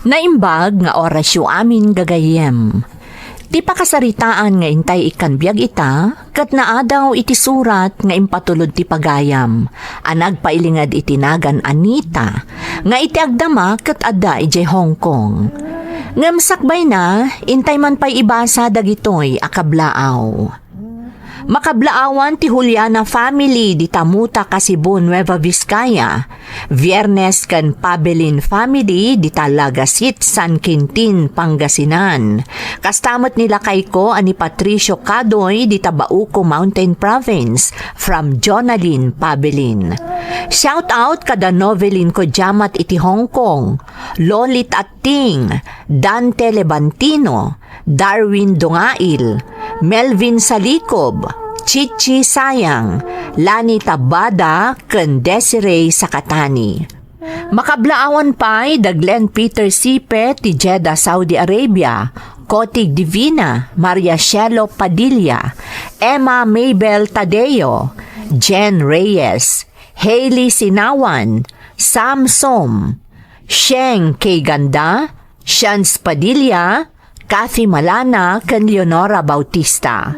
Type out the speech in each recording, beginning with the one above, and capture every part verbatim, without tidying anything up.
Naimbag nga orasyo amin, gagayyem. Ti pakasaritaan nga intay ikkan biag ita, ket naadaw iti surat nga impatulod ti pagayam a nagpailinged iti nagan Anita, nga iti agdama ket adda idiay Hong Kong. Ngem sakbayna, intay man pay ibasa dagitoy a kablaaw. Makablaawan ti Juliana family dita Mutaka, Cebu, Nueva Vizcaya. Viernes ken Pabelin family dita Lagasit, San Quintin, Pangasinan. Kasta met ni lakayko a ni Patricio Cadoy dita Bauco Mountain Province, from Jonalyn Pabelin. Shout out kada Novelin Kodiamat iti Hong Kong, Lolit Atting, Dante Levantino, Darwin Dungail, Melvin Salikob, Chichi Sayang, Lani Tabada, ken Desiree Sakatani. Makablaawan pay da Glenn Peter Sipe ti Jeddah, Saudi Arabia, Kotig Divina, Maria Shelo Padilla, Emma Mabel Tadeo, Jen Reyes, Hailey Sinawan, Sam Som, Sheng K. Ganda, Shans Padilla, Kathy Malana, ken Leonora Bautista.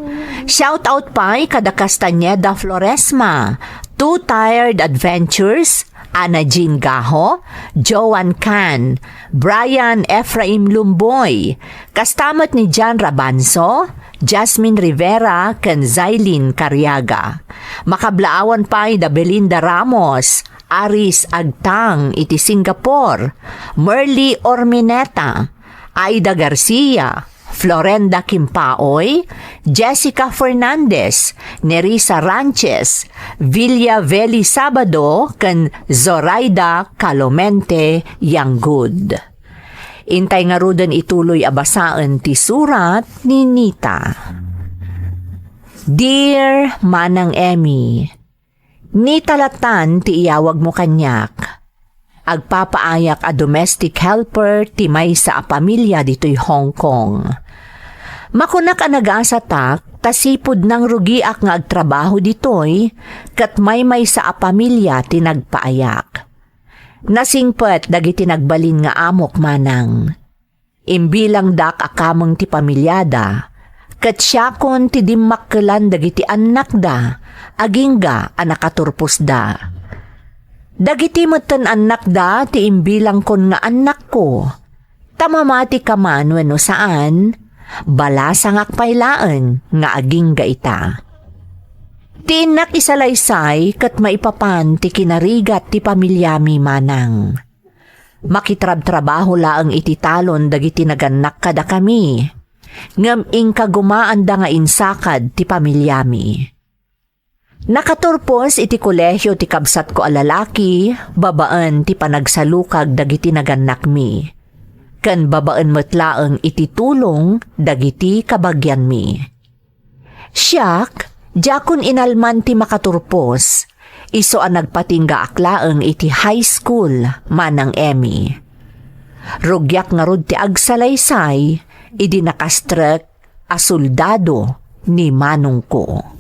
Shout out pay kada Castañeda Floresma, Two Tired Adventures, Ana Jean Gaho, Joan Can, Brian Ephraim Lumboy, kasta met ni Jan Rabanso, Jasmine Rivera, ken Zailin Cariaga. Makablaawan pay da Belinda Ramos, Aris Agtang iti Singapore, Merly Ormineta, Aida Garcia, Florenda Kimpaoy, Jessica Fernandez, Nerissa Ranches, Villa Veli Sabado, ken Zoraida Calomente Yanggud. Intay ngaruden ituloy a basaen ti surat ni Nita. Dear Manang Emmy, Nita latan ti iyawagmo kaniak. Agpapaayak a domestic helper ti maysa a pamilia ditoy Hong Kong. Makunak a nagasatak ta sipud nangrugiak nga agtrabaho ditoy, ket maymaysa a pamilia ti nagpaayak. Nasingpet dagiti nagbalin nga amok, manang. Imbilangdak a kameng ti pamiliada, ket siakon ti dimmakkelan dagiti annakda, agingga a nakaturposda. Dagiti metten annakda ti imbilangkon nga annakko, ta mamati ka man wenno saan, balasangak pay laeng nga agingga ita. Ti innak isalaysay ket maipapan ti kinarigat ti pamiliami, manang. Makitrabtrabaho laeng iti talon dagiti nagannak kadakami, ngem inkagumaanda nga insakad ti pamiliami. Nakaturpos iti kolehio ti kabsatko a lalaki babaen ti panagsalukag dagiti nagannakmi, ken babaen met laeng iti tulong dagiti kabagianmi. Siak, diakon inalman ti makaturpos, isu a nagpatinggaak laeng iti high school, Manang Emmy. Rugiak ngarud ti agsalaysay idi nakastrek a soldado ni manongko.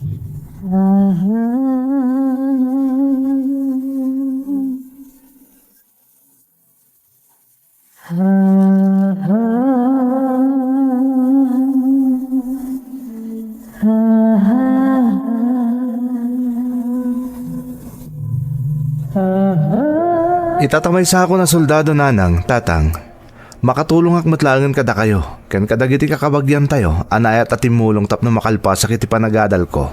Ita ta maysakon a soldado, nanang, tatang. Makatulongak met laengen kadakayo, ken kadagiti kakabagiantayo a naayat a timmulong tapno makalpasak iti panagadalko.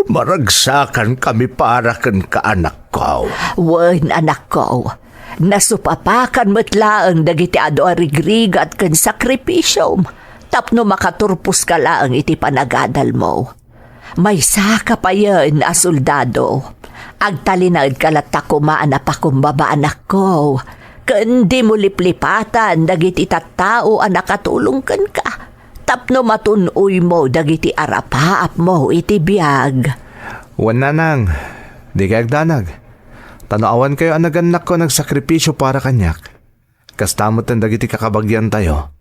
Maragsakankami para kenka, anakko. Wen, anakko. Nasupapakan met laeng dagiti adu a rigrigat ken sakripisiom tapno makaturposka laeng iti panagadalmo. Maysaka payen a soldado. Agtalinaedka latta koma a napakumbaba, anakko, ken dimo liplipatan dagiti tattao a nakatulong kenka tapno matun-oymo dagiti arapaapmo iti biag. Wen, nanang, dikay agdanag. Ta no awankayo a nagannakko a nagsakripisio para kaniak, kasta metten dagiti kakabagiantayo.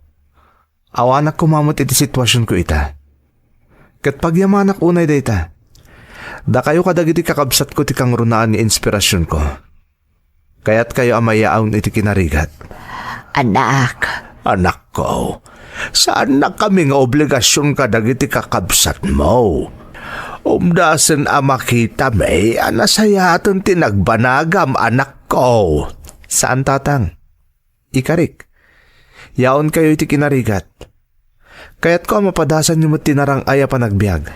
Awanak koma met iti situasionko ita. Ket pagyamanak unay dayta. Dakayo kadagiti kakabsatko ti kangrunaan nga inspirasionko. Kayatkayo a mayaawn iti kinarigat. anak. Anakko, saannakami nga obligasion kadagiti kakabsatmo. Umdasen a makitami a nasayaaten ti nagbanagam, anakko. Saan, Tatang. Ikarik. Yaonkayo iti kinarigat. Kayatko a mapadasanyo met ti narang-ay a panagbiag.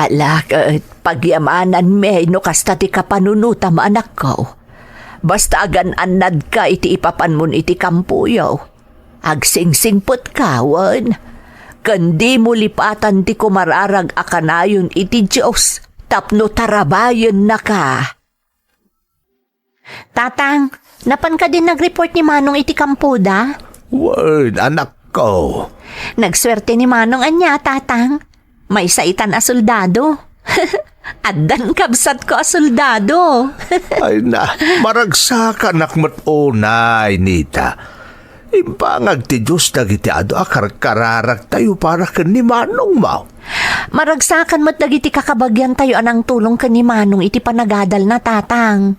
Ala, ket pagyamananmi no kasta ti kapanunotam, anakko. Basta agan-annadka iti ipapanmon iti kampoyo. Agsingsingpetka, wen, ken dimo lipatan ti kumararag a kanayon iti Dios tapno tarabayennaka. Tatang, napan kadi nag-report ni Manong iti kampoda? Wen, anakko. Nagsuerte ni Manong ania, Tatang? Maysa itan a soldado. Addan kabsatko a soldado. Ay na, maragsakanak met unay, Nita. Imbangag ti Dios dagiti adu a karkararagtayo para ken ni Manongmo. Maragsakan met dagiti kakabagiantayo a nangtulong ken ni Manong iti panagadalna, Tatang.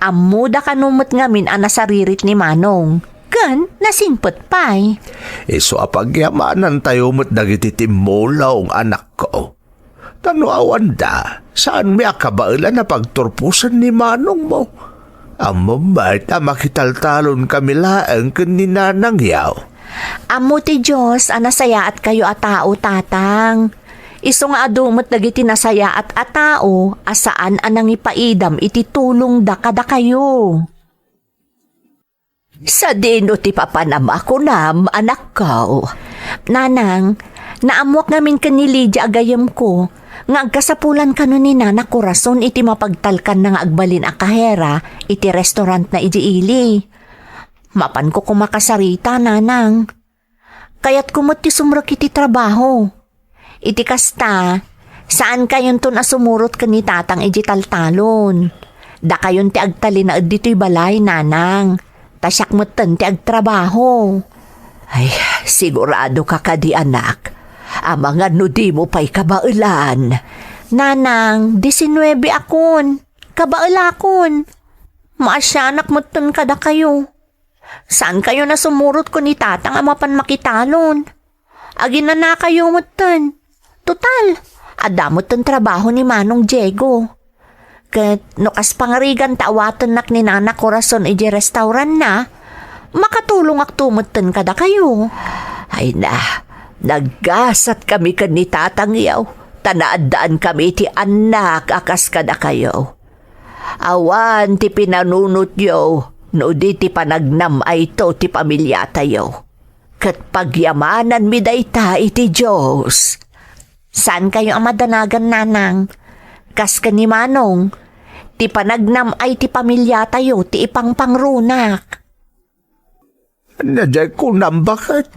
Ammoda kano met ngamin a nasaririt ni Manong, ken nasingpet pay. Isu a pagyamanantayo met dagiti timmulong, anakko. Ta no awanda, saanmi a kabaelan a pagturposen ni Manongmo. Ammom met a makitaltalonkami laeng ken ni Nanangyo. Ammo ti Dios a nasayaatkayo a tao, Tatang. Isu nga adu met dagiti nasayaat a tao a saan a nangipaidam iti tulongda kadakayo. Sadino ti papanam a kunam, anakko? Nanang, naammoak ngamin ken ni Lydia a gayyemko nga agkasapulan kano ni Nana Corazon iti mapagtalkanna nga agbalin a kahera iti restaurantna idiay ili. Mapanko koma kasarita, Nanang. Kayatko met ti sumrek iti trabaho. Iti kasta, saankayonton a sumurot ken ni Tatang idiay taltalon. Dakayon ti agtalinaed ditoy balay, Nanang. Ta siak metten ti agtrabaho. Ay, siguradoka kadi, anak? Amangan no dimo pay kabaelan. Nanang, disinnuebe akon. Kabaelakon. Maasianak metten kadakayo. Saankayon a sumurot ken ni Tatang a mapan makitalon? Aginanakayo metten. Total, adda metten trabaho ni Manong Diego. Ket no kas pangarigan ta awatennak ni Nana Corazon idiay restauranna, makatulongakto metten kadakayo. Ay na, naggasatkami ken ni Tatangyo, ta naaddaankami iti annak a kas kadakayo. Awan ti pinanunotyo no di ti panagnam-ayto ti pamiliatayo. Ket pagyamananmi dayta iti Dios. Saankayo a madanagan, Nanang. Kas ken ni Manong, ti panagnam-ay ti pamiliatayo ti ipangpangrunak. Ania diay kunam, baket?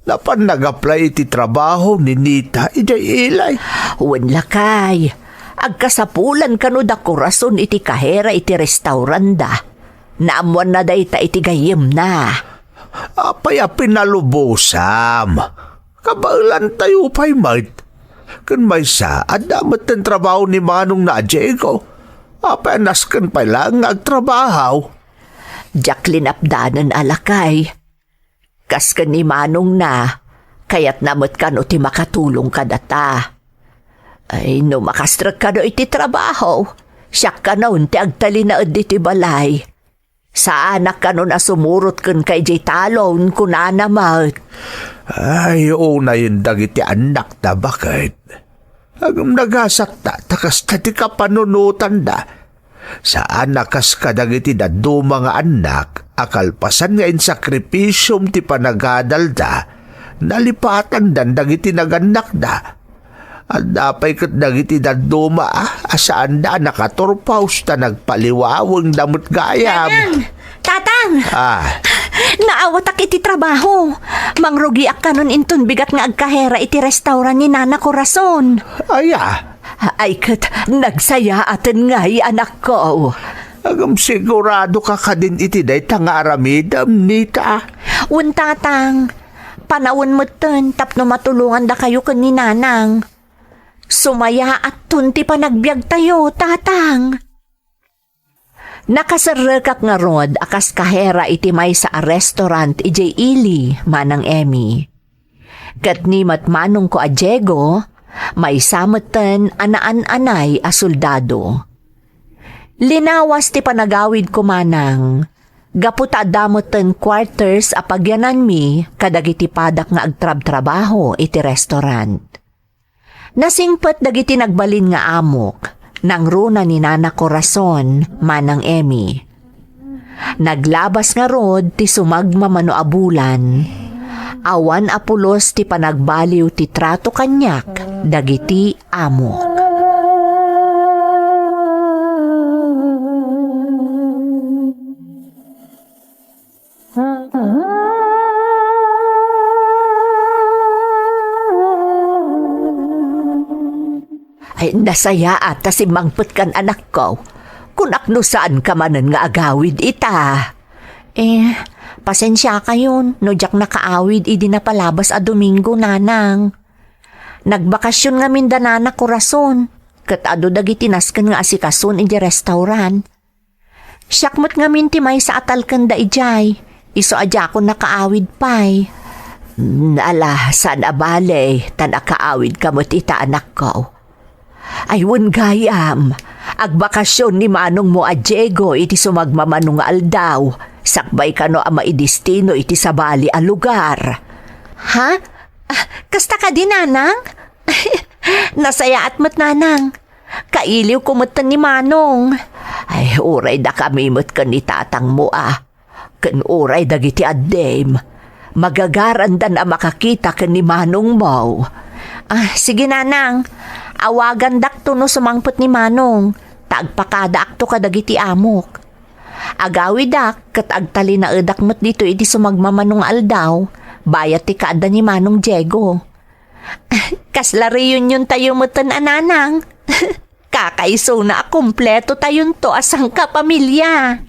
Napan nag-apply iti trabaho ni Nita idiay ilay? Wen, lakay. Agkasapulan kano da Corazon iti kahera iti restauranda. Naammoanna dayta iti gayyemna. Apay a pinalubosam? Kabaelantayo pay met. Ken maysa, adda metten trabaho ni Manongna a Diego. Apay a nasken pay laeng nga agtrabaho? Diak linapdanen a lakay. Kas ken ni Manongna, kayatna met kano ti makatulong kadata. Ay, no makastrekka kano iti trabaho, siak kanon ti agtalinaed ditoy balay. Saanak kanon a sumurot kenka idiay talon, kunana met. Ay, unayen dagiti annakta, baket. Ngem nagasat ta, ta kasta ti kapanunotanda. Saan a kas kadagiti dadduma nga annak a kalpasan nga insakripisiom ti panagadalda, nalipatandan dagiti nagannakda. Adda pay ket dagiti dadduma a, a saanda a nakaturpos ta nagpaliwawengda met gayam. Nanang! Tatang! Ah. Naawatak iti trabaho. Mangrugiak kanon inton bigat nga agkahera iti restaurant ni Nana Corazon. Aya? Ay ket, nagsayaaten ngay, anakko. Ngem sigurado ka kadin iti dayta nga aramidem, Nita? Wen, Tatang. Panawen metten tapno matulongandakayo ken ni Nanang. Sumayaatton ti panagbiagtayo, Tatang. Nakaserrekak ngarud a kas kahera iti maysa a restaurant idiay ili, Manang Emmy. Ket ni met manongko a Diego, maysa metten a naan-anay a soldado. Linawas ti panagawidko, Manang, gapu ta adda metten quarters a pagyananmi kadagiti padak nga agtrabtrabaho iti restaurant. Nasingpet dagiti nagbalin nga amok, nangruna ni Nana Corazon, Manang Emmy. Naglabas ngarud ti sumagmamano a bulan. Awan a pulos ti panagbaliw ti trato kaniak dagiti amok. Ay, nasayaat ta simmangpetkan, anakko. Kunak no saanka manen nga agawid ita. Eh, pasensiakayon no diak nakaawid idi napalabas a Domingo, Nanang. Nagbakasyon ngamin da Nana Corazon, ket adu dagiti nasken nga asikason iti restaurant. Siak met ngamin ti maysa a talkenda idiay, isu a diakon nakaawid pay. Ala, saan a bale, ta nakaawidka met ita, anakko. Ay, wen gayam, agbakasyon ni manongmo a Diego iti sumagmamano nga aldaw, sakbay kano a maidestino iti sabali a lugar. Ha? Ah, kasta kadi, Nanang? Nasayaat met, Nanang. Kailiwko metten ni Manong. Ay, uray dakami met ken ni tatangmo a. Ken uray dagiti addim. Magagarandan a makakita ken ni Manongmo. Ah, sige, Nanang. Awagandakto no sumangpet ni Manong. Ta agpakadaakto kadagiti amok. Agawidak ket agtalinaedak met ditoy iti sumagmamano nga aldaw, bayat ti kaadda ni Manong Diego. Kasla reunion tayo metten a, Nanang. Kakaisuna a kompleto tayonto a sangkapamilya.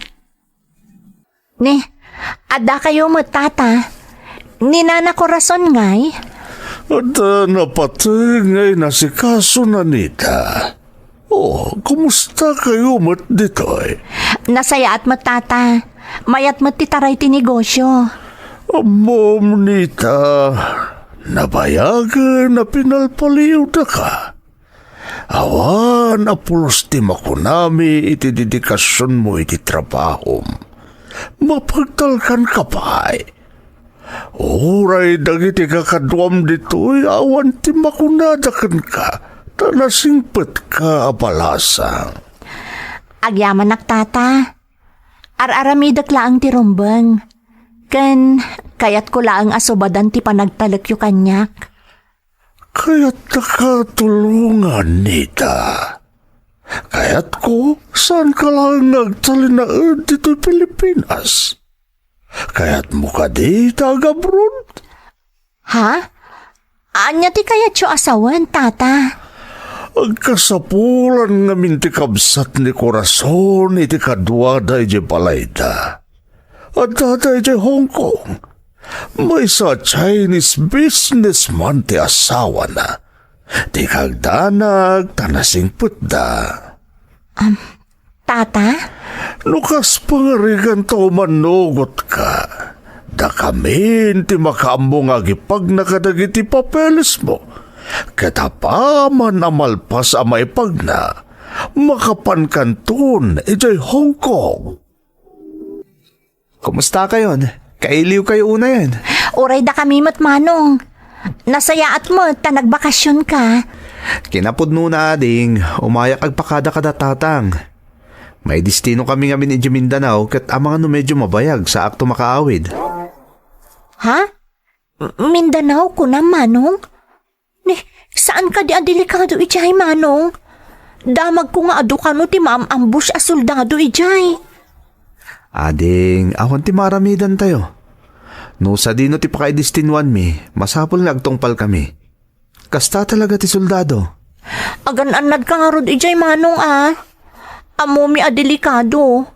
Ne, adda kayo met, Tata. Ni Nana Corazon ngay? Adda napateg nga inasikaso na nita. Oh, kumusta kayo met ditoy? Nasayaat met, Tata. Mayat met ti taray ti negosyo. Ammom, Nita, nabayagen a pinalpaliwdaka. Awan a pulos ti makunami iti dedikasionmo iti trabahom. Mapagtalkanka pay. Uray dagiti kakaduam ditoy, awan ti makunada kenka, ta nasingpetka a balasang. Agyamanak, Tata. Ar-aramidek laeng ti rumbeng. Ken kayatko laeng a subadan ti panagtalekyo kaniak. Kayattaka tulongan, Nita. Kayatko, saanka laeng nga agtalinaed ditoy Pilipinas. Kayatmo kadi ta agabroad? Ha? Ania ti kayatyo a sawen, Tata? Agkasapulan ngamin ti kabsat ni Corazon iti kaduada idiay balayda. Addada idiay Hong Kong. Maysa a Chinese businessman ti asawana. Ti kagdanag ta nasingpetda. Am, Tata? No kas pangarigan ta umanugotka, dakamin ti makaammo nga agipagna kadagiti papelesmo. Ket apaman a malpas a maipagna, makapankanton idiay Hong Kong. Kumusta kayon? Kailiw kayo unayen? Uray dakami met, Manong. Nasayaat met ta nagbakasionka. Kinapudnona, ading, umayak agpakada kada tatang. Maidestino kami ngamin idiay Mindanao ket amangan no medyo mabayag saakto makaawid. Ha? M-, Mindanao, kunam, Manong? Ni, saan kadi a delikado idiay, Manong? Damagko nga adu kano ti maam-ambush a soldado idiay. Ading, awan ti maaramidantayo. No sadino ti pakaidestinuanmi, masapul nga agtungpalkami. Kasta talaga ti soldado. Agan-annadka ngarud idiay, Manong, a. Ammomi a delikado.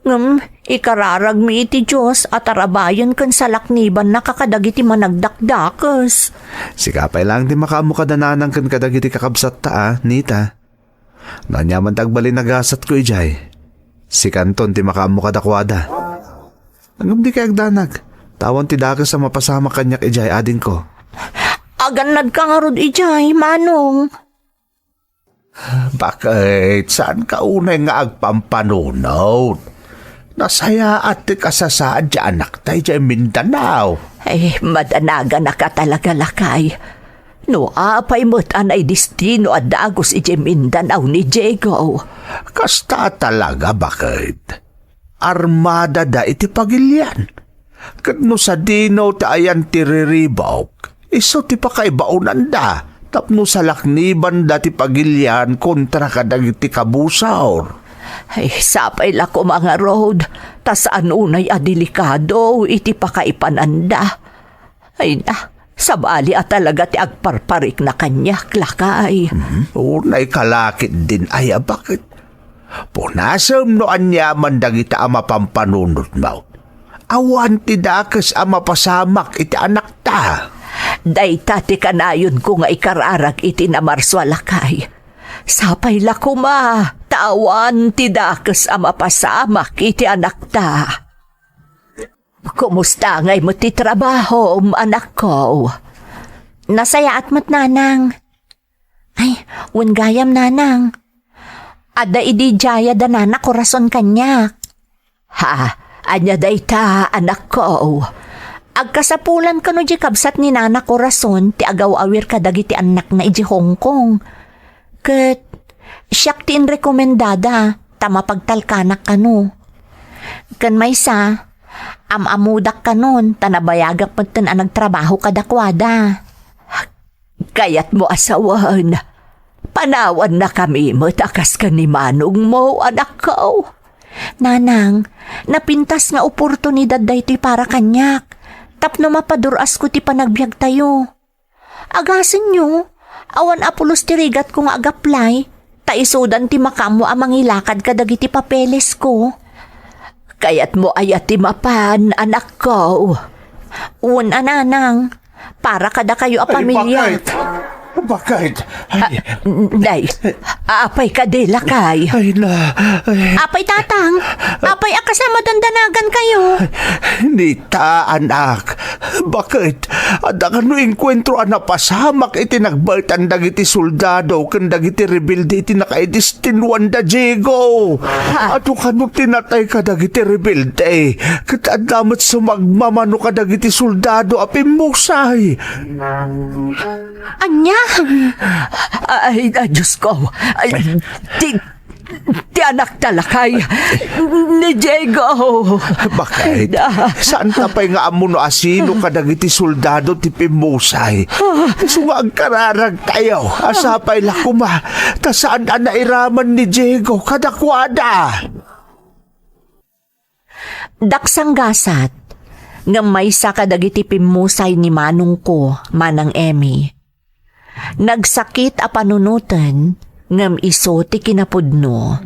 Ngem ikararagmi iti Dios a tarabayen ken salaknibannaka kadagiti managdakdakes. Sika pay laeng ti makaammo kada nanang ken kadagiti kakabsatta a, Nita. No aniaman ti agbalin a gasatko idiay, Sikanton ti makaammo kadakuada. Ngem dikay agdanag, ta awan ti dakes a mapasamak kaniak idiay, adingko. Agannadka ngarud idiay, Manong. Baket, saanka unay nga agpampanunot? Nasayaat ti kasasaad ti anakta idiay Mindanao. Ay, madanaganak a talaga, lakay. No apay met a naidestino a dagus idiay Mindanao ni Diego. Kasta talaga, baket? Armadada iti pagilian. Ket no sadino ti ayan ti riribuk, isu ti pakaibaonanda tapno salaknibanda ti pagilian kontra kadagiti kabusor. Ay, sapay la koma ngarud, ta saan unay a delikado iti pakaipananda. Ay na, sabali a talaga ti agparparikna kaniak, lakay. Mhm. Unay kalakit din ay a baket. Punasem no aniaman dagita a mapampanunotmo. Awan ti dakes a mapasamak iti anakta. Dayta ti kanayonko nga ikararag iti namarsua, lakay. Sapay la koma, ta awan ti dakes a mapasamak iti anakta. Kumusta ngay met ti trabahom, anakko? Nasayaat met, nanang. Ay, wen gayam, nanang. Adda idi diay da nana Corazon kaniak. Ha, ania dayta, anakko? Agkasapulan kano di kabsat ni nana Corazon ti agaw-awir kadagiti annakna idi Hong Kong. Ket siak ti inrekomendada ta mapagtalkanak kano. Ken maysa, am-ammodak kanon ta nabayagak metten a nagtrabaho kadakuada. Kayatmo a sawen, panawannakami met a kas ken ni manongmo, anakko. Nanang, napintas nga oportunidad daytoy para kaniak, tapno mapadur-asko ti panagbiagtayo. Agasenyo, awan a pulos ti rigatko nga agaplay, ta isudan ti makaammo a mangilakad kadagiti papelesko. Kayatmo aya ti mapan, anakko? Wen a, nanang, para kadakayo a pamilia. Ay, baket! Baket! Ay. Ah, day, apay kadi, lakay? Ay, na, ay. Apay, tatang? Apay a kas a madandanagan kayo? Nita, anak. Baket, adda kano enkuentro a napasamak iti nagbaetan dagiti soldado ken dagiti rebelde iti nakaidestinuanda Diego? Ha? Adu kano ti natay kadagiti rebelde, ket adda met sumagmamano kadagiti soldado a pimmusay. Ania? Ay, ay, Diyos ko. Ay, ti, ti anakta, lakay. Ni Diego. Baket? Ay, da. Saanta pay nga ammo no asino kadagiti soldado ti pimmusay? Isu nga agkararagtayo a sapay la koma ta saan a nairaman ni Diego kadakuada. Daksanggasat, ngem maysa kadagiti pimmusay ni manongko, Manang Emmy. Nagsakit a panunoten, ngem isu ti kinapudno.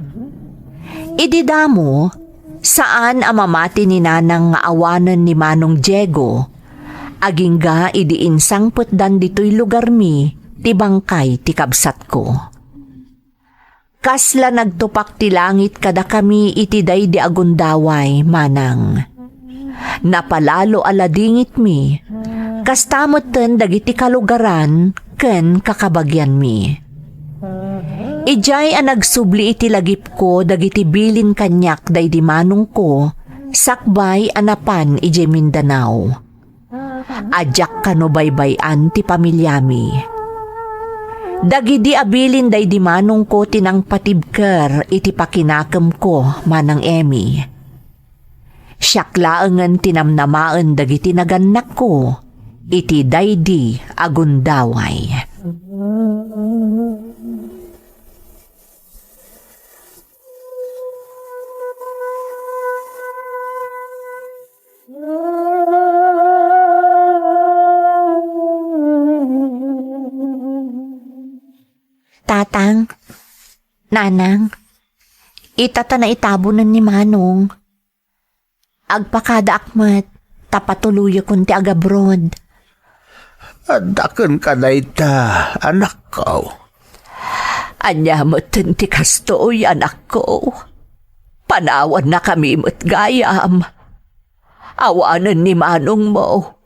Idi damo, saan a mamati ni nanang nga awanen ni Manong Diego, agingga idi insangpetdan ditoy lugarmi ti bangkay ti kabsatko. Kasla nagtupak ti langit kadakami iti daydi a gundaway, manang. Napalalo a ladingitmi, kasta metten dagiti kalugaran ken kakabagianmi. Idiay a nagsubli iti lagipko dagiti bilin kaniak daydi manongko, sakbay a napan idiay Mindanao. A diak kano baybay-an ti pamiliami. Dagidi a bilin daydi manongko ti nangpatibker iti pakinakemko, Manang Emmy. Siak laengen ti namnamaen dagiti nagannakko iti daydi a gundaway. Tatang, nanang, ita ta naitabonen ni Manong. Agpakadaak met, ta patuloyakon ti agabrod. Adda kenka dayta, anakko. Ania metten ti kastoy, anakko? Panawannakami met gayam. Awanen ni manongmo.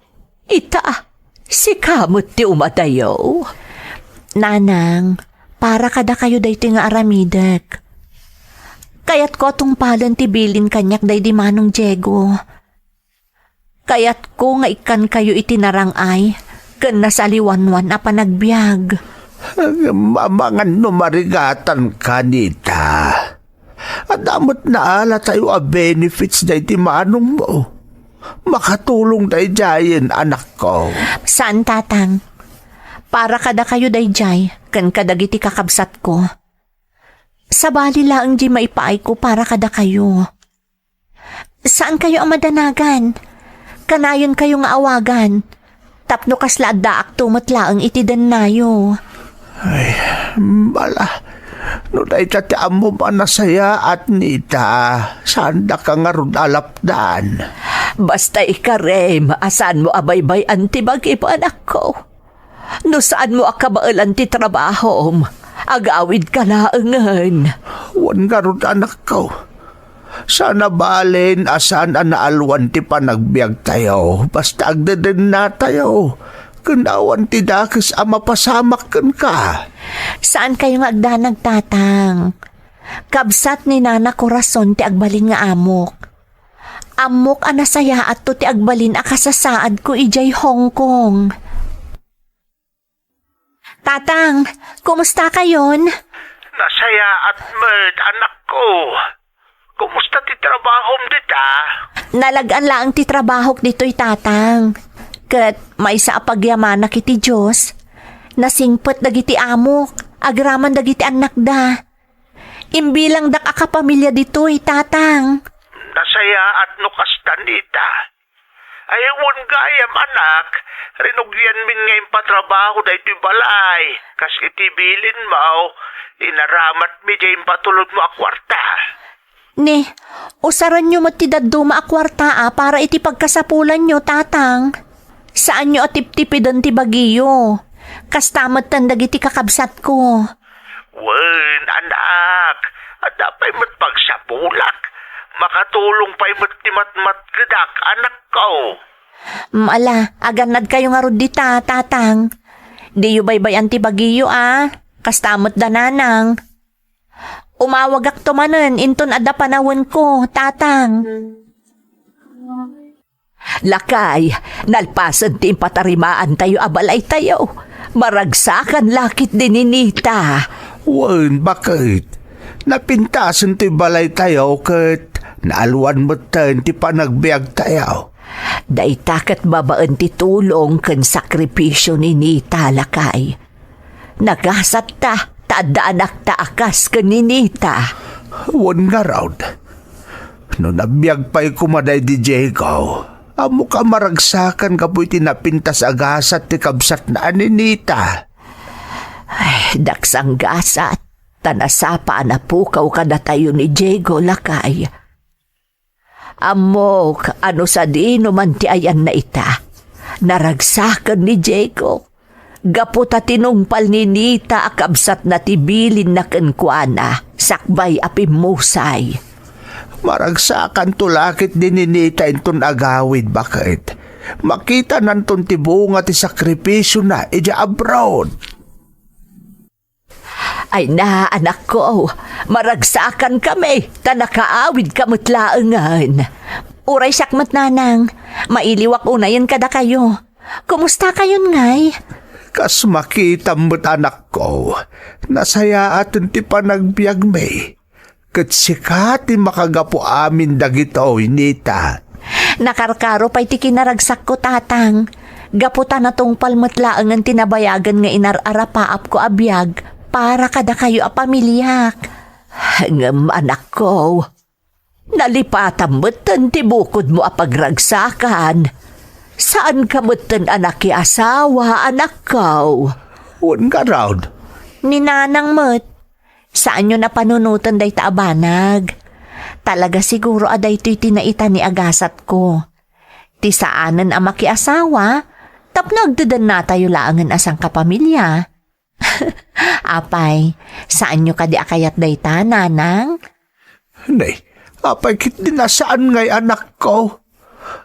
Ita, sika met ti umadayo. Nanang, para kadakayo daytoy nga aramidek. Kayatko a tungpalen ti bilin kaniak daydi Manong Diego. Kayatko nga ikkankayo iti narang-ay ken nasaliwanwan a panagbiag. Ngem amangan no marigatanka, Nita. Adda met naalatayo a benefits daydi manongmo. Makatulong daydiayen, anakko. Saan, Tatang. Para kadakayo daydiay ken kadagiti kakabsatko. Sabali laeng diay maipaayko para kadakayo. Saankayo a madanagan. Kanayenkayo nga awagan. Tapno kasla addaakto met laeng iti dennayo. Ay, bala. No dayta ti ammom a nasayaat, Nita, saandaka ngarud a lapdan. Basta ikarem a saanmo a baybay-an ti bagim, anakko. No saanmo a kabaelan ti trabahom, agawidka laengen. Wen ngarud, anakko. Saan a balen a saan a naalwan ti panagbiagtayo, basta agdedennatayo, ken awan ti dakes a mapasamak kenka. Saankayo nga agdanag, Tatang. Kabsat ni Nana Corazon ti agbalin nga amok. Ammok a nasayaatto ti agbalin a kasasaadko idiay Hong Kong. Tatang, kumusta kayon? Nasayaat met, anakko. Kumusta ti trabahom dita? Nalag-an laeng ti trabahok ditoy, Tatang. Ket maysa a pagyamanak iti Dios, nasingpet dagiti amok, agraman dagiti annakda. Imbilangdak a kapamilya ditoy, Tatang. Nasayaat no kasta, Nita. Ay, wen gayam, anak, rinugianmin nga impatrabaho daytoy balay, kas iti bilinmo, inaramatmi diay impatulodmo a kuarta. Ne, usaranyo met ti dadduma a kuarta a para iti pagkasapulanyo, Tatang. Saanyo a tiptipiden ti bagiyo. Kasta metten dagiti kakabsatko. Wen, anak, adda pay met pagsapulak. Makatulong pay met ti matmatgedak, anakko. Mm, ala, agannadkayo ngarud dita, Tatang. Diyo baybay-an ti bagiyo, a. Kasta met da Nanang. Umawagakto manen inton adda panawenko, Tatang. Lakay, nalpasen ti impatarimaantayo a balaytayo. Maragsakan la ketdi ni Nita. Wen, baket. Napintasen ti balaytayo ket naalwan metten ti panagbiagtayo. Dayta ket babaen ti tulong ken sakripisio ni Nita, lakay. Nagasatta ta adda anakta a kas ken ni Nita. Wen ngarud, no nabiag pay koma daydi Diego, ammok a maragsakan gapu iti napintas a gasat ti kabsatna a ni Nita. Ay, daksang gasat, ta nasapa a napukaw kadatayo ni Diego, lakay. Ammok a no sadino man ti ayanna ita, naragsaken ni Diego. Gapu ta tinungpal ni Nita a kabsatna ti bilinna kenkuana, sakbay a pimmusay. Maragsakanto la ketdi ni Nita inton agawid, baket. Makitananton ti bunga ti sakripisiona idiay abroad. Ay na, anakko, maragsakankami, ta nakaawidka met laengen. Uray siak met, Nanang, mailiwak unayen kadakayo. Kumustakayon ngay? Kas makitam met, anakko, nasayaaten ti panagbiagmi. Ket sika ti makagapu amin dagitoy, Nita. Nakarkaro pay ti kinaragsakko, Tatang, gapu ta natungpal met laengen ti nabayagen nga inar-arapaapko a biag para kadakayo a pamiliak. Ngem, anakko, nalipatam metten ti bukodmo a pagragsakan. Saanka metten a nakiasawa, anakko. Wen ngarud. Ni Nanang met. Saanyon a panunoten dayta a banag. Talaga siguro a daytoy ti naitani a gasatko. Ti saanen a makiasawa, tapno agdedennatayo laengen a sangkapamilya. Apay, saanyo kadi a kayat dayta, Nanang? Nay, Apay ketdi a saan ngay anakko?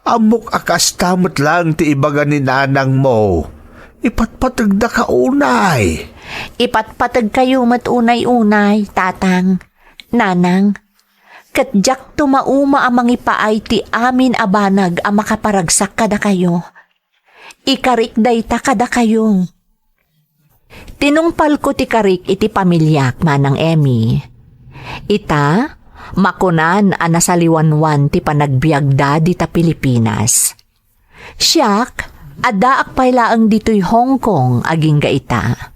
Ammok a kasta met laeng ti ibaga ni nanangmo. Ipatpategdaka unay. Ipatpategkayo met unay-unay, Tatang, Nanang. Ket diakto mauma a mangipaay ti amin a banag a makaparagsak kadakayo. Ikarik dayta kadakayo. Tinungpalko ti karik iti pamiliak, Manang Emmy. Ita, makunan a nasaliwanwan ti panagbiagda dita Pilipinas. Siak, addaak pay laeng ditoy Hong Kong agingga ita.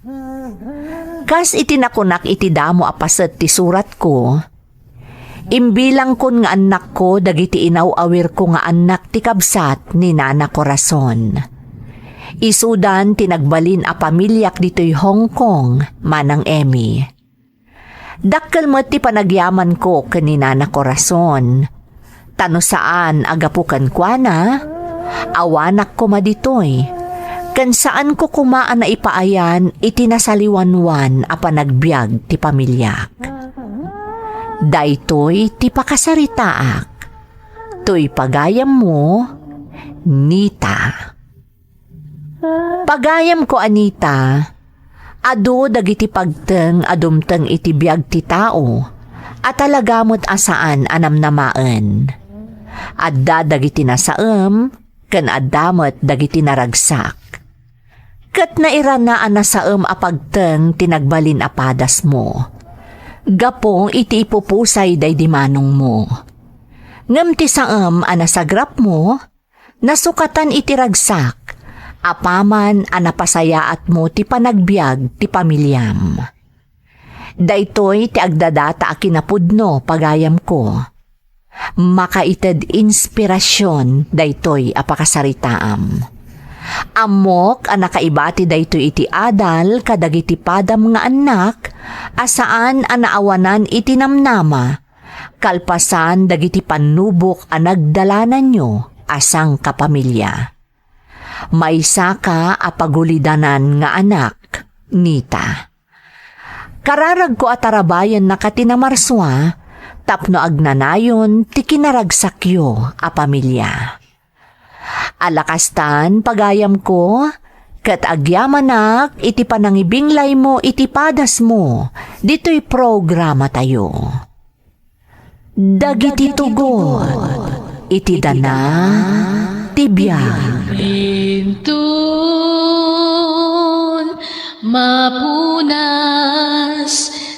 Kas iti nakunak iti damo a paset ti suratko, imbilangkon nga annakko dagiti inaw-awirko nga annak ti kabsat ni Nana Corazon. Isudan ti nagbalin a pamiliak ditoy Hong Kong, Manang Emmy. Dakkel met ti panagyamanko ken ni Nana Corazon. Ta no saan a gapu kenkuana, awanak koma ditoy, ken saanko koma a naipaayan iti nasaliwanwan a panagbiag ti pamiliak. Daytoy ti pakasaritaak. Toy pagayammo, Nita. Pagayamko, Anita, adu dagiti pagteng a dumteng iti biag ti tao a talaga met a saan a namnamaen. Adda dagiti nasaem ken adda met dagiti naragsak. Ket nairana a nasaem a pagteng ti nagbalin a padasmo gapu iti ipupusay daydi manongmo. Ngem ti saem a nasagrapmo, nasukatan iti ragsak, apaman a napasayaatmo ti panagbiag ti pamiliam. Daytoy ti agdadata a kinapudno, pagayamko. Makaited inspirasyon daytoy a pakasaritaam. Ammok a nakaibati daytoy iti adal kadagiti padam nga annak a saan a naawanan iti namnama kalpasan dagiti pannubok a nagdalananyo a sangkapamilya. Maysaka a pagulidanan nga anak, Nita. Kararagko a tarabayennaka ti namarsua tapno agnanayon ti kinaragsakyo a pamilya. Ala kastan, pagayamko, ket agyamanak iti panangibinglaymo iti padasmo ditoy programatayo. Dagiti tugot iti dana ti biag. Intun mapunas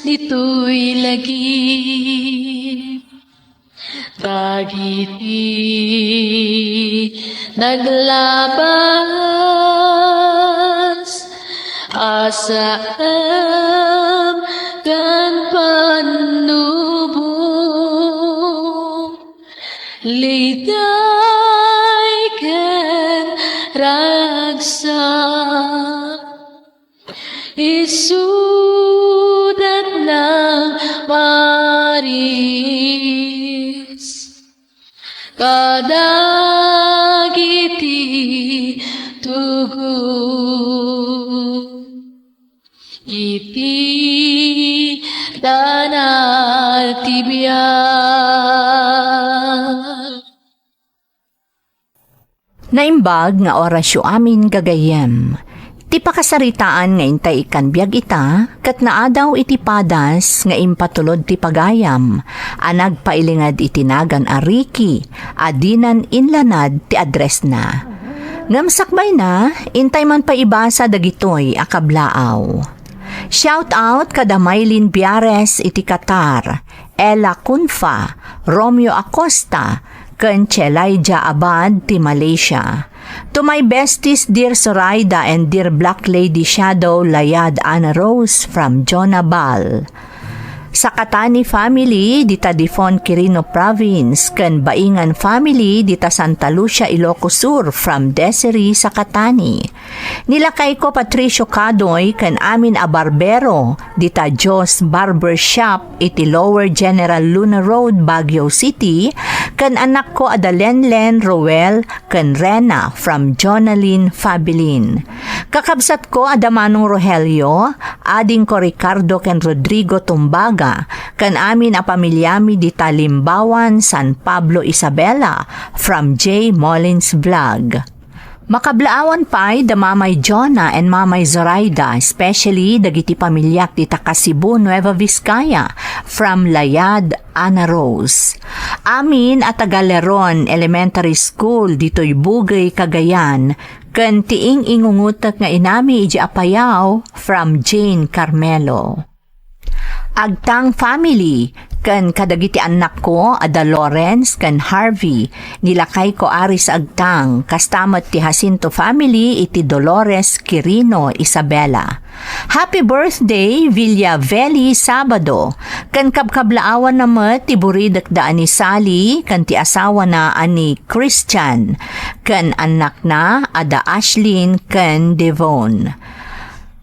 ditoy lagip. Dagiti naglabas a saem ken pannubok, liday ken ragsak. Isudatna maris kadagiti tugot iti dana ti biag. Naimbag nga orasyo amin, gagayyem. Ti pakasaritaan nga intay ikkan biag ita, ket naadaw iti padas nga impatulod ti pagayam a nagpailinged iti nagan a Ricky a dinan inlanad ti addressna. Ngem sakbayna, intay man pay ibasa dagitoy a kablaaw. Shout out kada Mylene Biares iti Qatar, Ella Cunfa, Romeo Acosta, ken Chelaija Abad ti Malaysia. To my besties, dear Zoraida and dear Black Lady Shadow, Layad Ana Rose from Jonabal. Sakatani family, dita Difon, Quirino Province, ken Baingan family, dita Santa Lucia, Ilocos Sur, from Desiree Sakatani. Ni lakayko Patricio Cadoy ken amin a barbero dita Joe's Barber Shop iti Lower General Luna Road, Baguio City, ken anakko a da Lenlen, Roel, ken Rena from Jonalyn Fabilin. Kakabsatko a da Manong Rogelio, adingko Ricardo ken Rodrigo Tumbaga, ken amin a pamiliami dita Limbawan, San Pablo, Isabela, from J Mullins Vlog. Makablaawan pay da Mamay Jonah and Mamay Zoraida, especially dagiti pamiliak dita Kasibu, Nueva Vizcaya, from Layad, Ana Rose. Amin a taga Leron Elementary School ditoy Bugey, Cagayan, ken ti ing-ingungutek nga inami idiay Apayao, from Jane Carmelo. Agtang family, ken kadagiti annakko a da Lawrence ken Harvey, ni lakayko Aris Agtang, kasta met ti Jacinto family iti Dolores, Quirino, Isabela. Happy birthday, Villa Veli Sabado, ken kabkablaawanna met ti buridekda a ni Sally ken ti asawana a ni Christian, ken annakna a da Ashlyn ken Devon.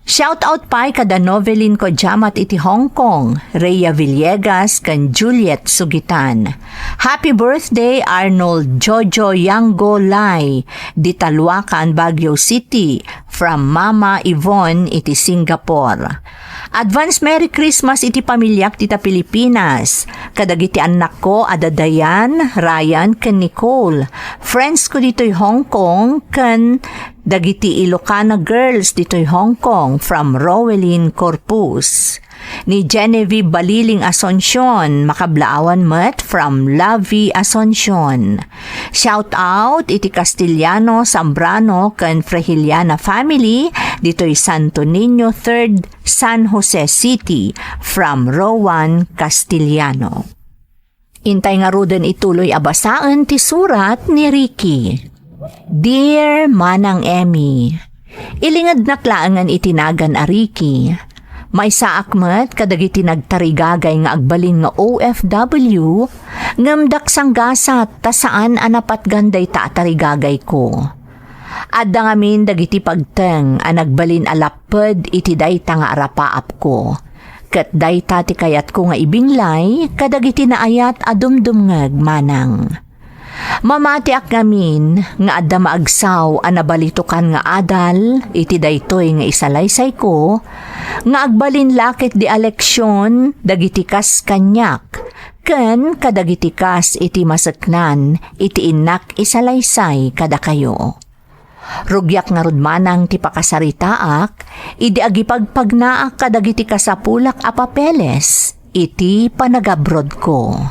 Shout out pay kada Novelin Kojamat iti Hong Kong, Rhea Villegas ken Juliet Sugitan. Happy birthday, Arnold Jojo Yango Lai, dita Luacan, Baguio City, from Mama Yvonne iti Singapore. Advance Merry Christmas iti pamiliak dita Pilipinas, kadagiti annakko a da Diane, Ryan, ken Nicole, friends ko ditoy Hong Kong, ken dagiti Ilocana girls ditoy Hong Kong, from Rowelyn Corpus. Ni Genevieve Baliling Asuncion, makablaawan met, from Lavi Asuncion. Shout out iti Castellano, Zambrano, ken Frejiliana family ditoy Santo Niño third, San Jose City, from Rowan Castellano. Intay ngaruden ituloy a basaen ti surat ni Ricky. Dear Manang Emmy, ilingednak laengen iti nagan a Ricky. Maysaak met kadagiti nagtarigagay nga agbalin nga O F W, ngem daksanggasat ta saan a napatgan dayta a tarigagayko. Adda ngamin dagiti pagteng a nagbalin a lapped iti dayta nga arapaapko. Ket dayta ti kayatko nga ibinglay kadagiti naayat a dumdumngeg, Manang. Mamatiak ngamin nga adda maagsaw a nabalitokan nga adal iti daytoy nga isalaysayko, nga agbalin la ketdi a leksion dagiti kas kaniak, ken kadagiti kas iti maseknan iti innak isalaysay kadakayo. Rugiak ngarud manang ti pakasaritaak idi agipagpagnaak kadagiti kasapulak a papeles iti panagabrodko.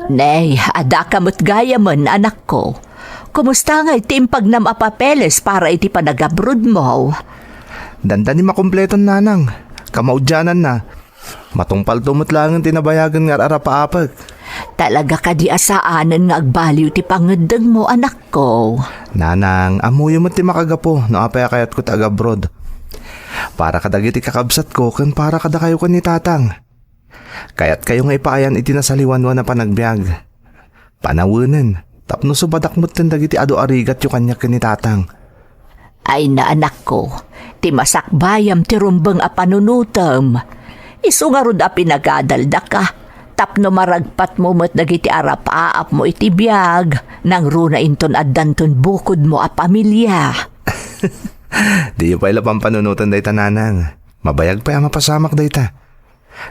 Nay, adda ka met gayamen, anakko. Kumusta ngay ti impagnam a papeles para iti panagabrodmo? Dandani makumpleton, nanang. Kamaudiananna, matungpalto met laengen ti nabayagen nga ar-arapaapek. Talaga kadi a saanen nga agbaliw ti pangeddengmo, anakko? Nanang, ammoyo met ti makagapu no apay a kayatko ti agabrod. Para kadagiti kakabsatko ken para kadakayo ken ni Tatang. Kayatkayo nga ipaayan iti nasaliwanwan a panagbiag. Panawenen, tapno subadak metten dagiti adu a rigatyo kaniak ken ni Tatang. Ay, naanakko, ti masakbayam ti rumbeng a panunotem. Isu ngarud a pinagadaldaka, tapno maragpatmo met dagiti arapaapmo iti biag, nangruna inton addanton bukodmo a pamilia. Diyo pay la pampanunoten dayta, nanang. Mabayag pay a mapasamak dayta.